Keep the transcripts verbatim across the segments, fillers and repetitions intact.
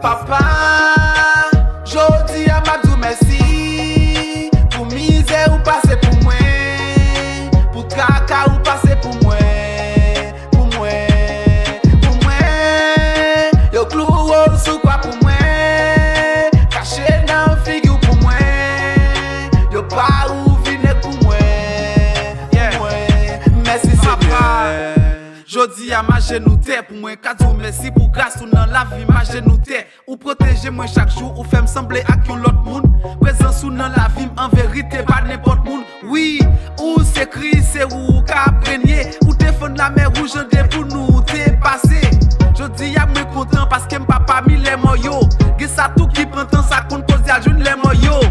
Papa, jodi a m ap di w mèsi pou mizè ou pase pou mwen, pou traka ou pase pou mwen, pou mwen, pou mwen. Yo klouwe w sou kwa pou mwen, kache nan figi w pou mwen. Yo pare w vinèg pou mwen, pou mwen. Mèsi Senyè. Jodi a m ajenou tè pou mwen ka di w mèsi pou gras ou nan lavi m ajenou tè. Ou pwoteje mwen chak jou, ou fè m sanble ak yon lòt moun. Prezans ou nan lavi m an verite pa nenpòt moun. Wi, ou se Kris, se ou k ap renye. Ou te fann lamè wouj an de pou nou te pase. Jodi a mwen kontan paske m pa pami lèmò yo. Gen sa tou ki pran tan, sa konn koz y al jwenn lèmò yo.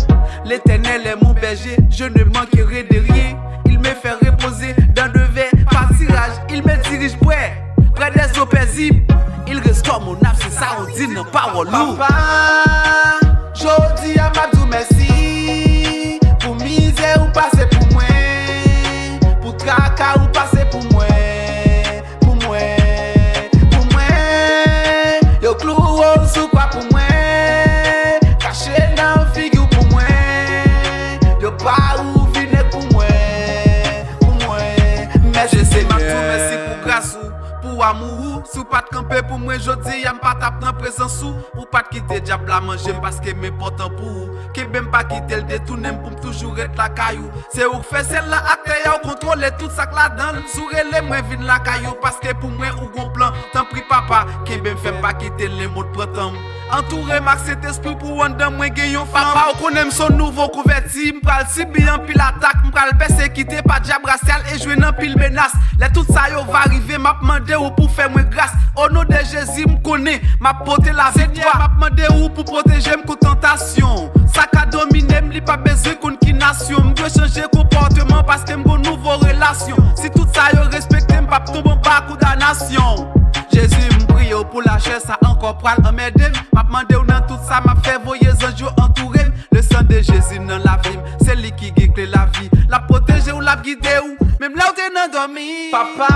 L'Éternel est mon berger, je ne manquerai de rien. Il me fait reposer dans de verts pâturages. Il me dirige près, près des eaux paisibles. Il restaure mon âme, se sa ou di nan pawòl ou. Papa, jodi a m ap di w mèsi pou mizè ou pase pou mwen, pou traka ou pase pou mwen, pou mwen, pou mwen. Yo klouwe w sou kwa pou mwen, kache nan figi w pou mwen. Yo pare w vinèg pou mwen, pou mwen. Mèsi Senyè. Jezi, m ap di w mèsi pou gras ou, pou amou ou. Si w pa t kanpe pou mwen jodi a, m pa t ap nan prezans ou. Ou pa t kite dyab la manje m paske m enpòtan pou ou. Kenbe m, pa kite l detounen m pou m toujou ret lakay ou. Se ou k fè syèl la ak tè a, ou kontwole tout sa k ladan l. Si w rele m, mwen vin lakay ou paske pou mwen ou gon plan. Tanpri papa, kenbe m, fè m pa kite lemonn pran tan m. Antoure m ak Sentespri w pou anndan mwen gen yon flanm. Papa, ou konnen m se yon nouvo konvèti, m pral sibi anpil atak, m pral pèsekite pa dyab rasyal e jwenn anpil menas. Lè tout sa yo va rive, m ap mande ou pou fè mwen gras. O non de Jezi, m konnen m ap pote laviktwa. Senyè, m ap mande ou pou pwoteje m kont tantasyon. Sa ka domine m, li p ap bezwen konn ki nasyon. M dwe chanje konpòteman paske m gon nouvo relasyon. Si tout sa yo respekte m, p ap tonbe anba kondanasyon. Jezi, m priye w pou lachè sa ankò pral anmède m. M ap mande w nan tout sa m ap fè, voye zanj yo antoure m. Le sang de Jésus nan lavi m, se li ki gen kle lavi. L ap pwoteje w, l ap gide w, menm lè w te nan dòmi. Papa,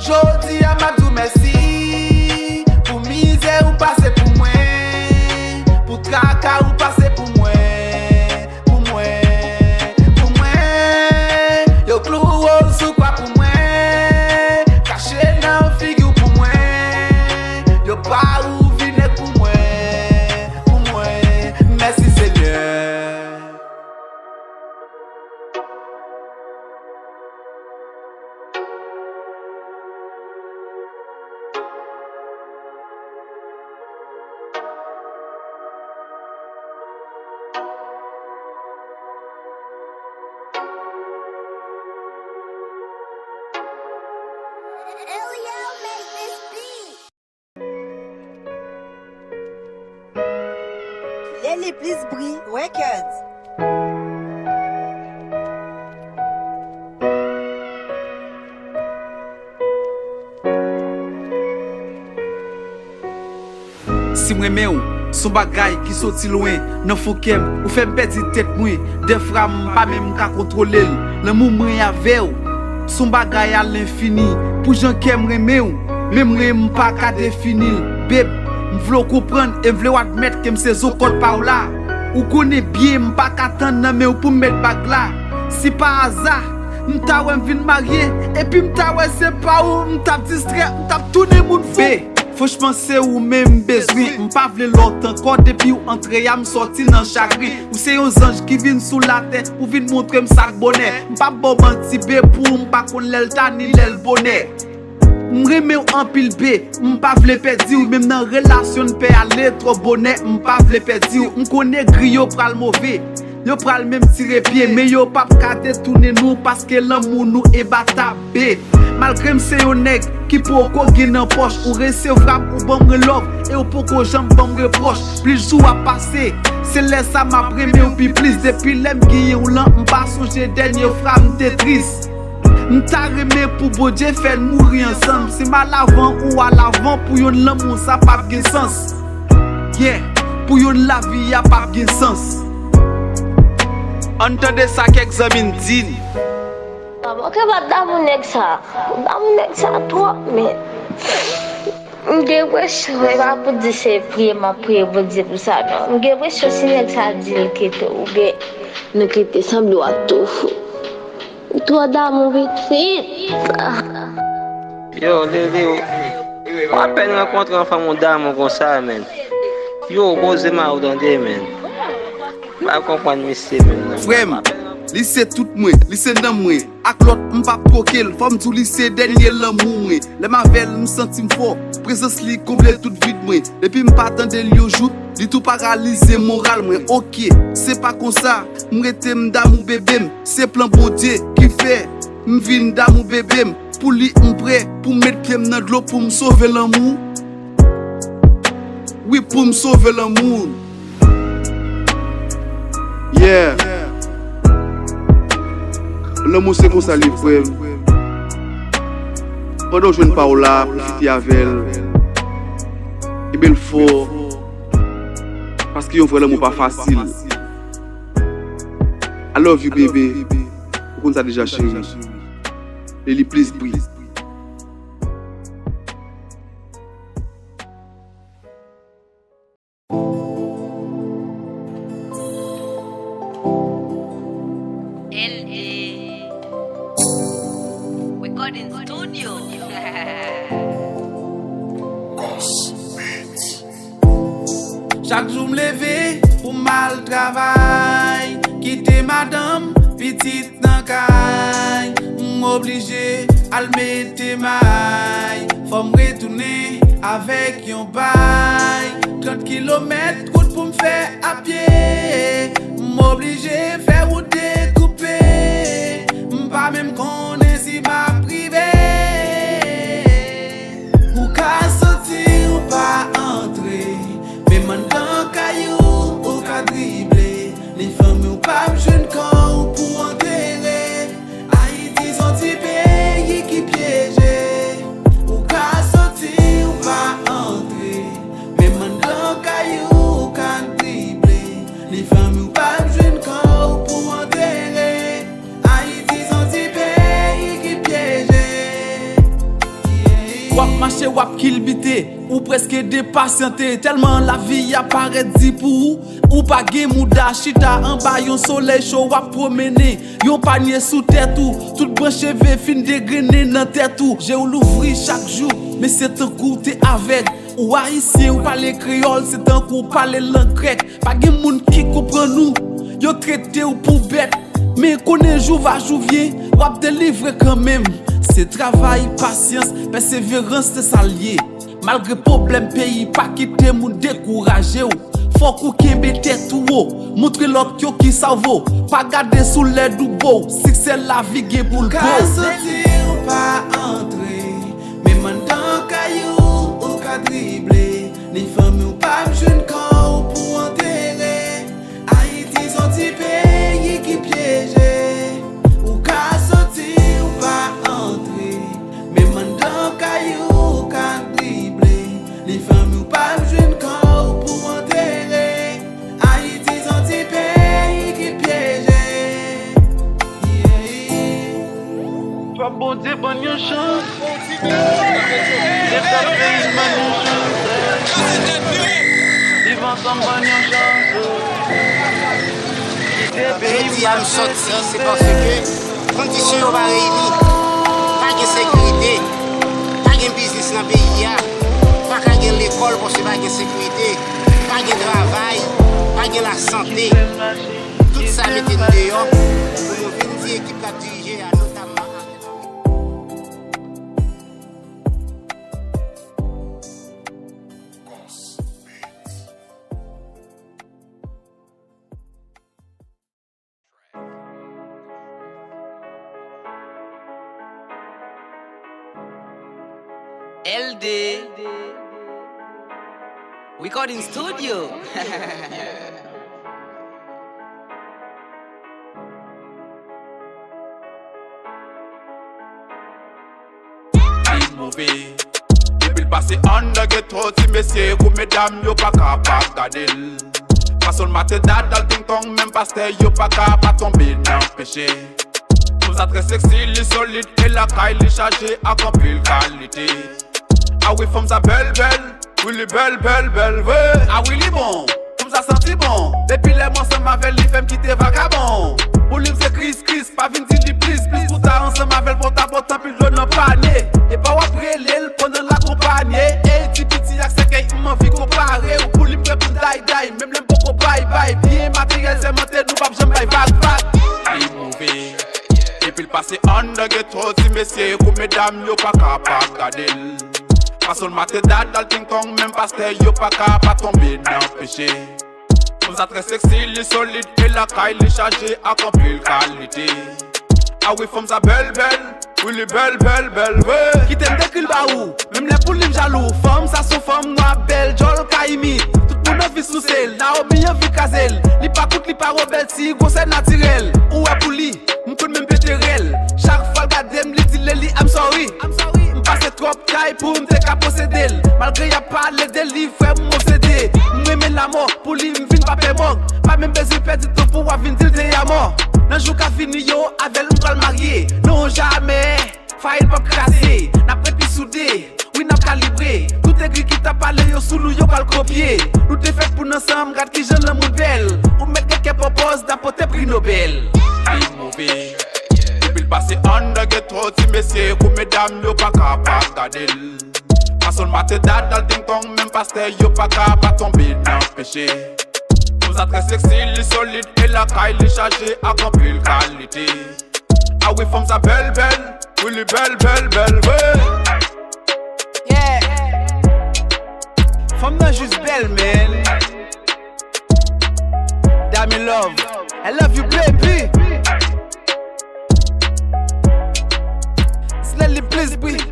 jodi a m ap di w mèsi pou mizè ou pase pou mwen, pou traka ou pase pou mwen, pou mwen, pou mwen. Yo klouwe w sou kwa pou mwen, kache nan figi w pou mwen. Yo pare w vinèg pou mwen, pou mwen. Mèsi Senyè. Leli Plis Bri Records. Si m renmen w, s on bagay ki soti lwen nan fon kè m, ou fè m pèdi tèt mwen. Dèfwa m pa menm ka kontwole l. Lanmou mwen avè w s on bagay a lenfini. Pou jan kè m renmen w, menm ren m pa ka defini l. Babe, m vle w konprann e m vle w admèt ke m se zo kòd pa w la. Ou konnen byen m pa ka tann nan men w pou m met bag la. Si pa aza m ta wè m vin marye, epi m ta wè se pa ou, m t ap distrè, m t ap tounen moun fou. Babe, franchman se ou menm m bezwen. M pa vle lòt ankò, depi w antre a m sòti nan chagren. Ou se yon zanj ki vin sou latè, ou vin montre m sa k bonè. M p ap ba w manti, babe, pou ou m pa konn lè l ta ni lè l bonè. M renmen w anpil, babe, m pa vle pèdi w. Menm nan relasyon n pè ale twò bonè, m pa vle pèdi w. M konnen gri yo pral move, yo pral menm tire pye, men yo p ap ka detounen nou, paske lanmou nou enbatab, babe. Malgre m se yon nèg ki poko gen nan pòch, ou resevwa m, ou ban mwen love, e ou poko janm ban m repwòch. Plis jou ap pase, se lè sa m ap renmen w pi plis. Depi lè m genyen w lan, m pa sonje dènye fwa m te tris. M ta renmen pou Bondye fè n mouri ansanm. Si m al avan ou al avan, pou youn lanmou sa p ap gen sans. Yeah, pou youn lavi a p ap gen sans. Ann tande sa kèk zanmi n di n. Ok, m pa t damou nèg sa. M damou nèg sa twòp, men m gen enpresyon, e pa pou di se priye m ap priye Bondye pou sa, non. M gen enpresyon si nèg sa di l kite w, oubyen nou kite, sanble w ap tou fou. M twò damou pitit. Yo, Lele, w apèn rankontre yon fanm ou damou konsa, menn. Yo, poze ma ou tande, menn. M pa konprann misye menm, non. Frè m, li se tout mwen, li se nanm mwen. Ak lòt, m p ap twoke l. Fò m di w, li se dènye lanmou mwen. Lè m avè l, m santi m fò. Prezans li konble tout vid mwen. Depi m pa tande l yon jou, li tou paralize moral mwen. Oke, se pa konsa, m rete m damou bebe m. Se plan Bondye ki fè m vin damou bebe m. Pou li, m prè pou m met pye m nan dlo pou m sove lanmou. Wi, pou m sove lanmou. Yeah. Lanmou se konsa l ye, frè m. Pandan w jwenn pa w la, pwofite avè l. Kenbe l fò. Paske yon vrè lanmou pa fasil. I love you, baby. Ou konn sa deja, cheri. Leli, please breathe. L D Recording Studio. Chak jou m leve pou m al travay, kite madanm, pitit nan kay, m oblije al mete may. Fò m retounen avèk yon bay. Trant kilomèt wout pou m fè a pye. M oblije fè wout dekoupe. M pa menm konnen si m ap rive. Ou ka soti, ou pa antre. Menm anndan kay ou, ou ka drible. Ni fanmi w p ap jwenn kò w pou antere. Ayiti s on ti peyi ki pyeje. Ou ka soti, ou pa antre. Menm anndan kay ou, ou ka drible. Ni fanmi w p ap jwenn kò w pou antere. Ayiti s on ti peyi ki pyeje. W ap mache, w ap kilbite, ou prèske depasyante. Tèlman lavi a parèt di pou ou, ou pa gen mouda. Chita anba yon solèy cho, w ap pwomennen. Yon panye sou tèt ou, tout branch cheve fin degrennen nan tèt ou. Je w louvri chak jou, men se tankou w te avèg. Ou ayisyen, ou pale kreyòl, se tankou w pale lang grèk. Pa gen moun ki konprann ou, yo trete w pou bèt. Men konnen jou va jou vyen, w ap delivre kanmenm. Se travay, pasyans, pèseverans, se sa l ye. Malgre pwoblèm peyi, pa kite moun dekouraje w. Fòk ou kenbe tèt ou wo, montre lòt yo kisa w vo. Pa gade sou lèd ou bo, siksè lavi gen pou l bo. Ou ka soti, ou pa antre, menm anndan kay ou, ou ka drible. Ni fanmi w p ap jwenn kò w pou antere. Ayiti s on ti peyi ki pyeje. Ou ka soti, ou pa antre. Menm anndan kay ou, ou ka drible. Ni fanmi w p ap jwenn kò w pou antere. Ayiti s on ti peyi ki pyeje. Yeah. Papa Bondye ban n yon chans. Leta peyi m ban n yon chans. Viv ansanm ban n yon chans. Kite peyi m. Jodi a m sòti, se paske kondisyon yo pa reyini. Pa gen sekirite, pa gen biznis nan peyi a, pa ka gen lekòl paske pa gen sekirite, pa gen travay, pa gen lasante. Tout sa mete n deyò pou nou vin di ekip k ap dirije a, notamman avèk L D Recording Studio. Li move. Depi l pase anndan geto, ti mesye kou medam yo pa ka pa gade l. Fason l mate dada l pingpong, menm pastè yo pa ka pa tonbe nan peche. Pou Sa trè seksi, li solid e lakay li chaje ak anpil kalite. A wi, fanm sa bèl, bèl. Wi, li bèl, bèl, bèl vre. A wi, li bon. Fanm sa santi bon. Depi lè m ansanm avè l, li fè m kite vakabon. Pou li, m se Kris, Kris. Pa vin di li plis, plis pou ta ansanm avè l, fò ta pot anpil dlo nan panye. E pa w ap rele l pandan l akonpanye. Ey, ti piti ak sèkèy, m anvi konpare w. Pou li, m prè pou day, day. Menm lè m poko bay, bay. Byen materyèl sèmante, nou p ap janm bay vag, vag. Li move. Depi l pase anndan geto, ti mesye kou medam yo pa ka pa gade l. Fason l mate dad al tingtong, menm pastè yo pa ka pa tonbe nan peche. Fanm sa trè seksi, li solid e lakay li chaje ak anpil kalite. A wi, fanm sa bèl, bèl. Wi, li bèl, bèl, bèl vre. Kite m dekri l ba ou. Menm lè pou li m jalou. Fanm sa se yon fanm nwa, bèl, djòl, ka imit. Tout moun anvi souse l. Naomi anvi kraze l. Li pa kout, li pa wobèl, ti gwosè natirèl. Ou wè pou li, m konn menm pete rèl. Chak fwa l gade m, li di Leli, I'm sorry. M pase twòp kay pou m te ka posede l. Malgre y ap pale de li, frè m, m obsede. M renmen lamò, pou li m vin pa pè mòg. Pa menm bezwen pèdi tan pou w ap vin di l te amò. Nan jou k ap vini yo, avè l m pral marye. Non, jamè. Fayil p ap kraze, n ap ret pi soude. Wi, n ap kalibre. Tout egri ki t ap pale yo sou nou, yo pral kopye. Nou te fèt pou n ansanm, gad kijan lanmou bèl. Ou mèt gen kè pòpòz, n ap pote pri Nobèl. Li move. Depi l pase anndan geto, ti mesye kou medam yo pa ka pa gade l. Fason l mate dad al tingtong, menm pastè yo pa ka pa tonbe nan peche. Fanm sa trè seksi, li solid e lakay li chaje ak anpil kalite. A wi, fanm sa bèl, bèl. Wi, li bèl, bèl, bèl vre. Yeah. Fanm nan jis bèl, man. Dami Love, I love you, baby. Slowly, please, please.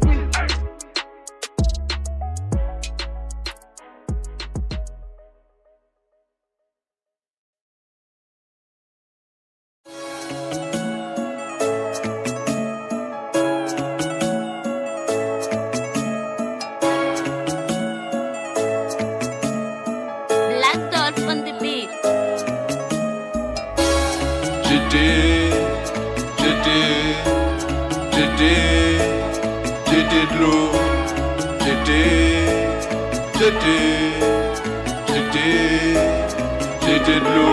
Black Dolph on the beat. Jete, jete, jete, jete dlo, jete, jete. Jete, jete dlo.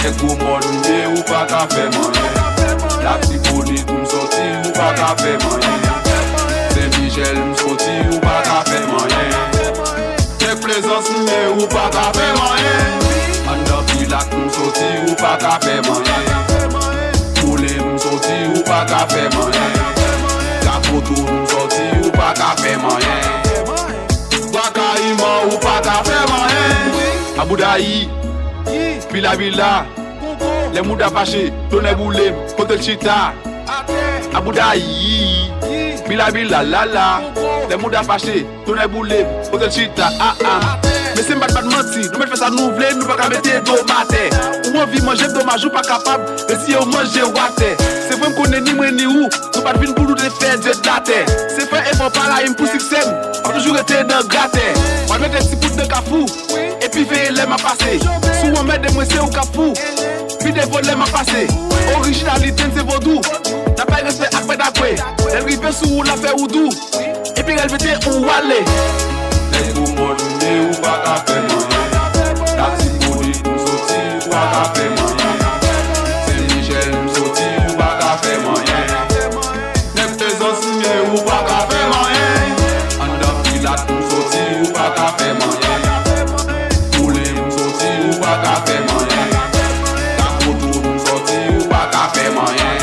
Nèg Gwo Mòn m ye, ou pa ka fè m anyen. Latibonit m soti, ou pa ka fè m anyen. Sen Michèl m soti, ou pa ka fè m anyen. Nèg Plezans m ye, ou pa ka fè m anyen. Anndan Pilat m soti, ou pa ka fè m anyen. Koulè m soti, ou pa ka fè m anyen. Kapoto m soti, ou pa ka fè m anyen. Bwa Kayiman, ou pa ka fè m anyen. Aboudayi, bilabila. Lè mouda fache, tonnè boule m, kote l chita. Aboudayi, bilabila, lala. Lè mouda fache, tonnè boule m, kote l chita. Ah, ah. Mesye, m pa t bat manti, nou mèt fè sa nou vle, nou pa ka mete do m atè. Ou anvi manje domaj, ou pa kapab, reziye w manje w atè. Se vre m konnen ni mwen ni ou, nou pa t vin pou nou te fè dye de latè. Se fè efò pa la, m pou siksè m, w ap toujou rete nan gratè. W al mete ti poud nan kafou, epi veye lè m ap pase. Si w anmède mwen, se ou k ap fou. Vide vo lè m ap pase. Orijinalite n se vodou. N ap bay respè ak mèt akwe. Lè l rive sou ou, l ap fè ou dou. Epi rèl pete ou ale. Nèg Gwo Mòn m ye, ou pa ka fè m anyen. Latibonit m soti, ou pa ka fè m anyen. Sen Michèl m soti, ou pa ka fè m anyen. Nèg Plezans m ye, ou pa ka fè m anyen. Anndan Pilat m soti, ou pa ka fè m anyen. Koulè m soti, ou pa ka fè m anyen. Kapoto m soti, ou pa ka fè m anyen.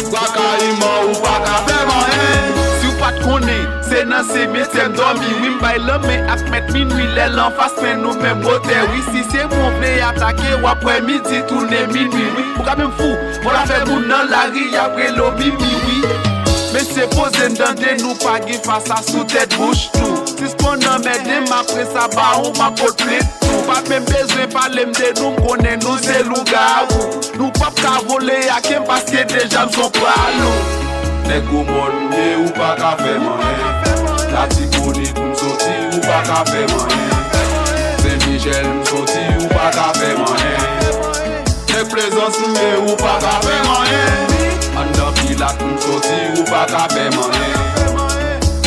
Bwa Kayiman, ou pa ka fè m anyen. Si w pa t konnen, se nan simetyè m dòmi. Wi, m bay lanmen ak mèt minwi. Lè l anfas men nou menm wotè. Wi, si se mwen w vle atake, w ap wè midi tounen minwi. Wi, ou ka menm fou, fò l a fè moun nan lari y ap rele w mimi, wi. Mesye, poze n tande, nou pa gen fas a sou tèt bouch nou. Sispann anmède m, apre sa, bawon m ap pot plent nou. Pa menm bezwen pale m de nou, m konnen nou se lougawou. Nou p ap ka vole ak m paske deja m s on pralo. Nèg Gwo Mòn m ye, ou pa ka fè m anyen. Latibonit m soti, ou pa ka fè m anyen. Sen Michèl m soti, ou pa ka fè m anyen. Nèg Plezans m ye, ou pa ka fè m anyen. M soti, ou pa ka fè m anyen.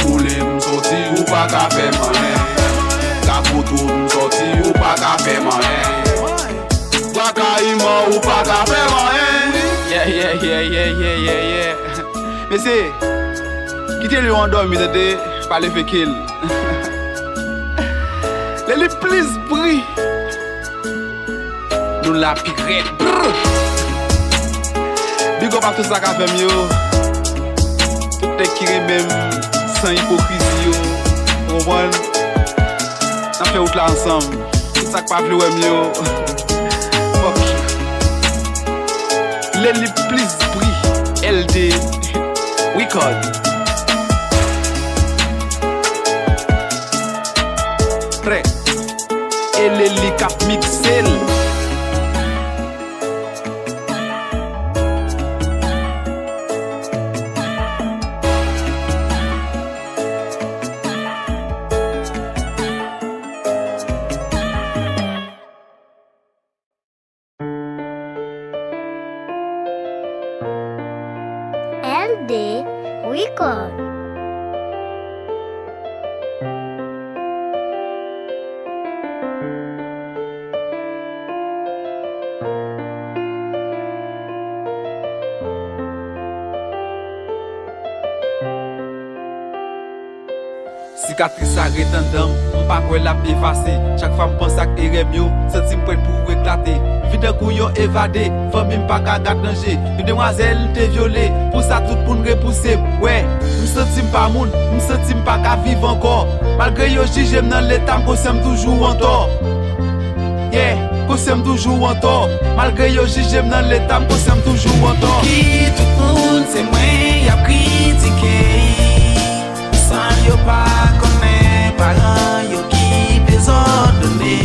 Koule m soti, ou pa ka fè m anyen. Kafoutwou m soti, ou pa ka fè m anyen. Bwa Kayiman, ou pa ka fè m anyen. Yeah, yeah, yeah, yeah, yeah, yeah, yeah. Mesye, kite lyon an dòmi, tande, pa leve ke l. Leli plis bri. Nou la pi rèd. Brr. Big up a tout sa k ap fè m yo. Tout nèg ki renmen m san ipokrizi yo. Ou konprann? N ap fè wout la ansanm. Tout sa k pa vle wè m yo. Fuck you. Leli plis bri. L D Record. Prè. E Leli k ap mikse l. L D Record. Sikatris sa ret anndan m, m pa kwè l ap efase. Chak fwa m panse ak erè m yo, m santi m prèt pou eklate. M vin tankou yon evade, fanmi m pa ka gad nan je. Yon demwazèl m te vyole, pou sa tout moun repouse m. Wè, m santi m pa moun, m santi m pa ka viv ankò. Malgre yo jije m nan leta m, konsyan m toujou an tò. Yeah, konsyan m toujou an tò. Malgre yo jije m nan leta m, konsyan m toujou an tò. Ki tout moun se mwen y ap kritike. San yo pa konnen paran yo ki dezòdone.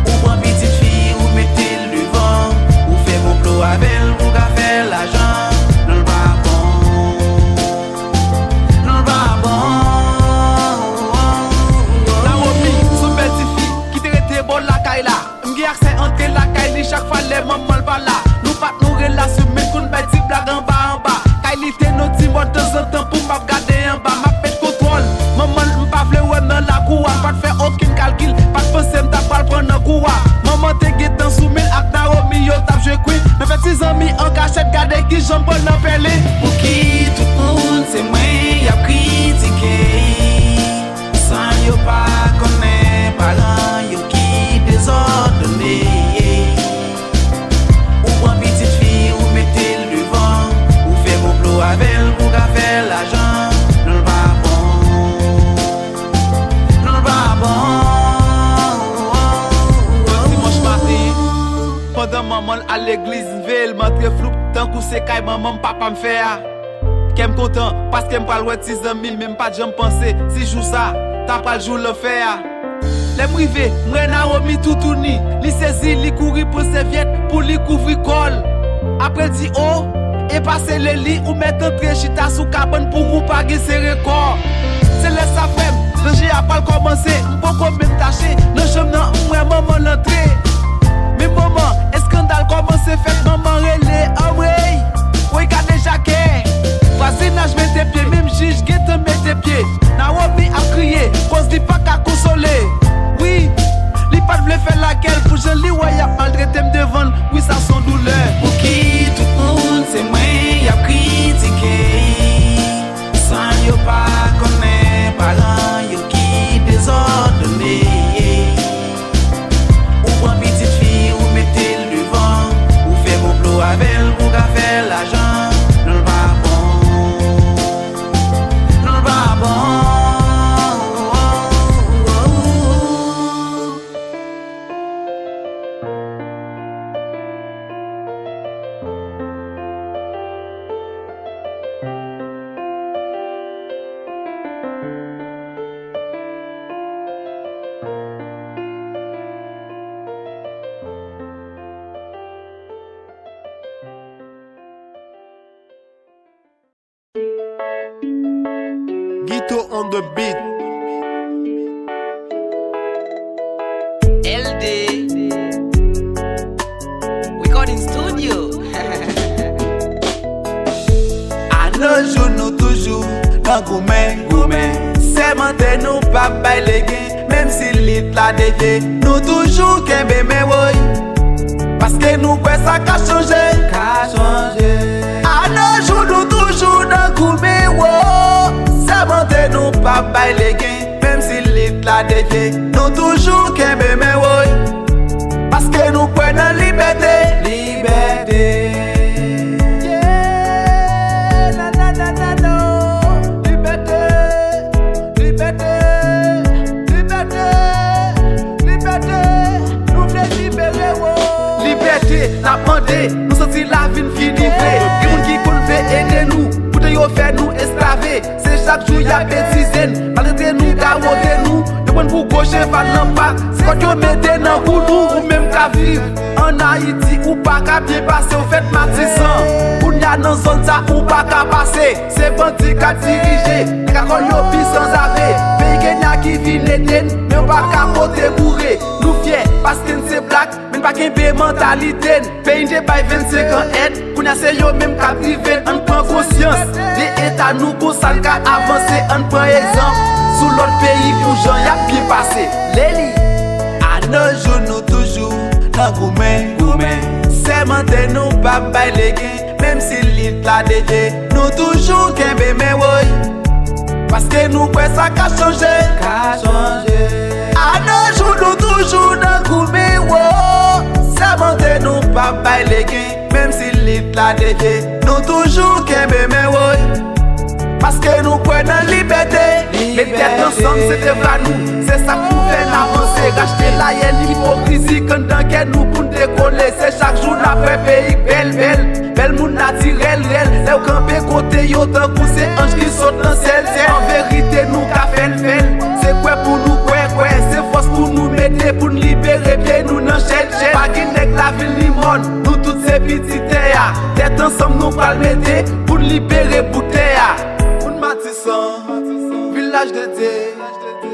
Ou pran pitit fi, ou mete l devan, ou fè konplo avè l pou ka fè lajan. Non, l pa bon. Non, l pa bon. Naomi, se yon bèl ti fi ki te rete bò lakay la. M gen aksè antre lakay li chak fwa lè manman l pa la. Nou pa t nan relasyon, men konn bay ti blag anba anba. Kay li te nan ti mòd tanzantan pou m ap gade anba. M ap met kontwòl. Manman l, m pa vle wè m nan lakou a. M pa t fè okenn kalkil, pa t panse m ta pral pran nan kou a. Manman te gentan sou men l ak Naomi, yo t ap jwe queen. Nan fè ti zanmi an kachèt, gade kijan m pran nan pèlen. Pouki tout moun se mwen y ap kritike? San yo pa konnen paran yo ki dezòdone. Ou pran pitit fi, ou mete l devan, ou fè konplo avè l pou ka fè lajan. Non, l pa bon. Non, l pa bon. Yon dimanch maten, pandan manman l al legliz, m veye l, m antre floup, tankou se kay manman m, papa m fè a. Kè m kontan, paske m pral wè ti zanmi m, men m pa t janm panse si jou sa ta pral jou lanfè a. Lè m rive, m wè Naomi toutouni. Li sezi, li kouri pran sèvyèt pou li kouvri kò l. Apre l di, "O, epa se Leli, ou mèt antre chita sou kabann pou ou pa gen sere kò." Se lè sa, frè m, danje a pral kòmanse. M poko menm tache nan chanm nan, m wè manman l antre. Men moman, eskandal kòmanse fèt, manman rele, "Anmwey, woy, gade jakè." Vwazinaj mete pye, menm jij gentan mete pye. Naomi ap kriye, koz li pa ka konsole. Wi, li pa t vle fè lagè l pou jan li wè y ap maltrete m devan l. Wi, sa s on doulè. Pouki tout moun se mwen y ap kritike? San yo pa konnen paran yo ki dezòdone. Ou pran pitit fi, ou mete l devan, ou fè konplo avè l pou ka fè lajan. Non, l pa bon. Non, l pa bon. Guito on the beat. L D Recording Studio. Toujou nan goumen, goumen. Sèmante nou p ap bay legen, menm si lit la devye, nou toujou kenbe men woy. Paske nou kwè sa ka chanje, ka chanje. A nos jours nou toujou nan goumen, wo. Sèmante nou p ap bay legen, menm si lit la devye, nou toujou kenbe men woy. Paske nou kwè nan libète. Libète. Yeah, na, na, na, na, no. Libète. Libète. Libète. Libète. Nou vle libere, wo. Libète n ap mande. Nou santi lavi n fini vre. Gen moun ki konn vle ede nou, poutan yo fè nou esklave. Se chak jou y ap betize n, maltrete nou, gawote nou. Yo pran n pou gwo cheval nan pak. Se kòd yo mete nan kou nou. Ou menm k ap viv ann Ayiti, ou pa ka byen pase, ou fèt Matisan. Kounye a nan zòn sa, ou pa ka pase. Se bandi k ap dirije, nèg a kòl yo pisan zave. Peyi Kenya ki vin ede n, men yo pa ka pote boure. Nou fyè paske n se blak, men n pa kenbe mantalite n. Peyi n te bay vennsenk an èd, kounye a se yo menm k ap drive n. Ann pran konsyans de eta nou, konsa n ka avanse. Ann pran egzanp sou lòt peyi pou jan y ap byen pase. Leli. A nos jours nou toujou nan goumen, goumen. Sèmante nou p ap bay legen, menm si lit la devye, nou toujou kenbe men woy. Paske nou kwè sa ka chanje, ka chanje. A nos jours nou toujou nan goumen, wo. Sèmante nou p ap bay legen, menm si lit la devye, nou toujou kenbe men woy. Paske nou kwè nan libète. Met tèt ansanm se devwa nou. Se sa k pou fè n avanse. Rachte layèn, ipokrizi k anndan kè nou pou n dekole. Se chak jou n ap wè peyi k bèl, bèl. Bèl moun natirèl, rèl. Lè yo kanpe kote yo tankou se anj ki sot nan syèl, syèl. An verite, nou ka fè l, fè l. Se kwè pou nou kwè, kwè. Se fòs pou nou mete pou n libere pye nou nan chèn, chèn. Pa gen nèg lavil ni mòn. Nou tout se pitit tè a. Tèt ansanm nou pral mete pou n libere bout tè a. Moun Matisan, Vilaj de Dye,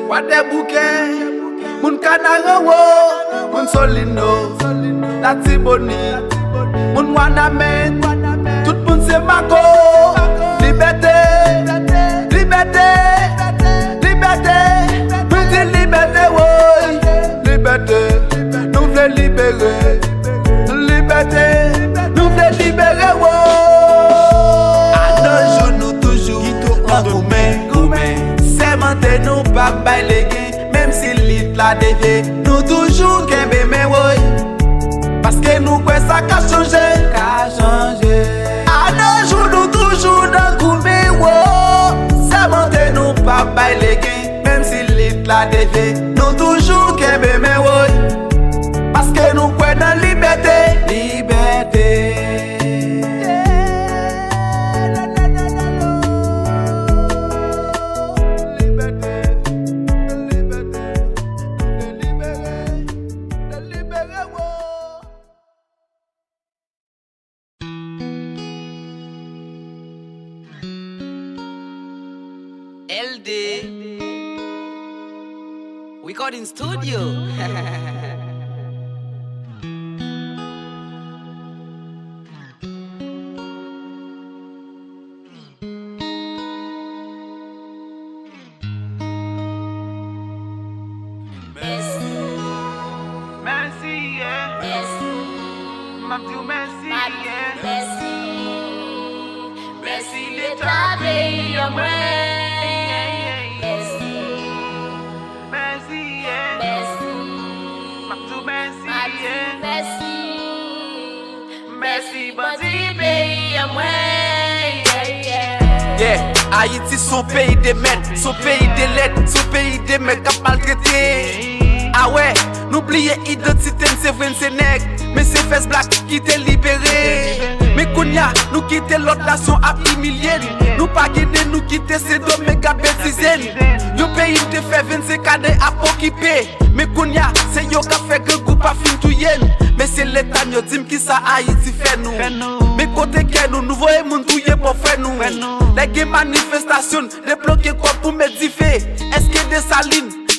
Kwadèboukè, moun Kanaranwo, moun Solino, Latibonit, moun Wanament, tout moun se Mako. Libète, libète, libète, nou di libète, woy. Libète, nou vle libere. Libète, nou vle libere, wo. A nos jours nou toujou nan goumen, goumen. Sèmante nou p ap bay legen, menm si lit la devye, nou toujou kenbe men, woy. Paske nou kwè sa ka chanje, ka chanje. A nos jours nou toujou nan goumen, wo. Sèmante nou p ap bay legen, menm si lit la devye, nou toujou kenbe men, woy. Paske nou kwè nan libète. Libète. Libète. Libète. Libere. Libere, wo. L D Recording Studio. Mèsi. Mèsi, yeah. Mèsi. M ap di w mèsi, yeah. Mèsi. Mèsi Leta peyi an mwen. Mèsi. Mèsi, yeah. Mèsi. M ap di w mèsi, yeah. Mèsi. Mèsi bandi peyi an mwen. Yeah, yeah. Yeah, Ayiti s on peyi de mèt, s on peyi de lèd, s on peyi de mèt k ap maltrete. A wè, nou bliye idantite n, se vre n se nèg, men se fès blak ki te libere. Men kounye a, nou kite lòt nasyon ap imilye n. Nou pa gen nen, nou kite Sendomeng ap betize n. Yon peyi n te fè vennsenk ane ap okipe. Men kounye a, se yo k ap fè grangou pa fin touye n. Men se Leta n, yo di m kisa Ayiti fè nou. Men kote kè nou, nou voye moun touye pwòp frè nou. Lè gen manifestasyon, n debloke kòb pou met dife. Èske Desalin,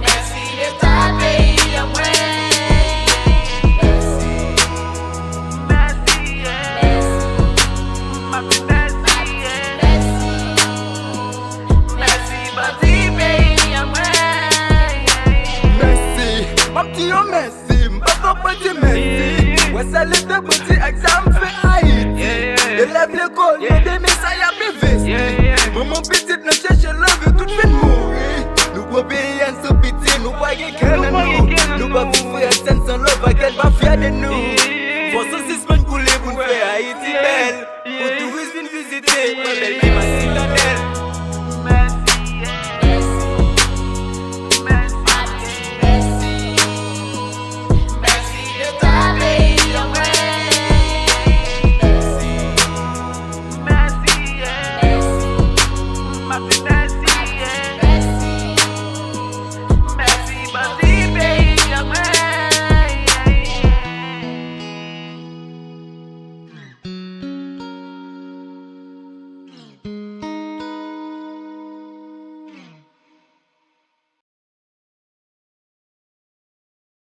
Mèsi Leta peyi an mwen. Mèsi. Mèsi. Mèsi. Mèsi bandi peyi an mwen. Mèsi. M ap di yo mèsi. M pa t ap di mèsi. Wè sa Leta bandi ak zam fè Ayiti. Elèv lekòl yo demen sa y ap envesti. Manman pitit nan chèche lave tout fin mouri. Nou pran peyi a san piti, nou pa gen kè nan nou. Nou pa pou frè ak sè n san love ak kè n pa fyè de nou. Fò san sispann koule pou n fè Ayiti bèl. Pou touris vin vizite, mwen bèl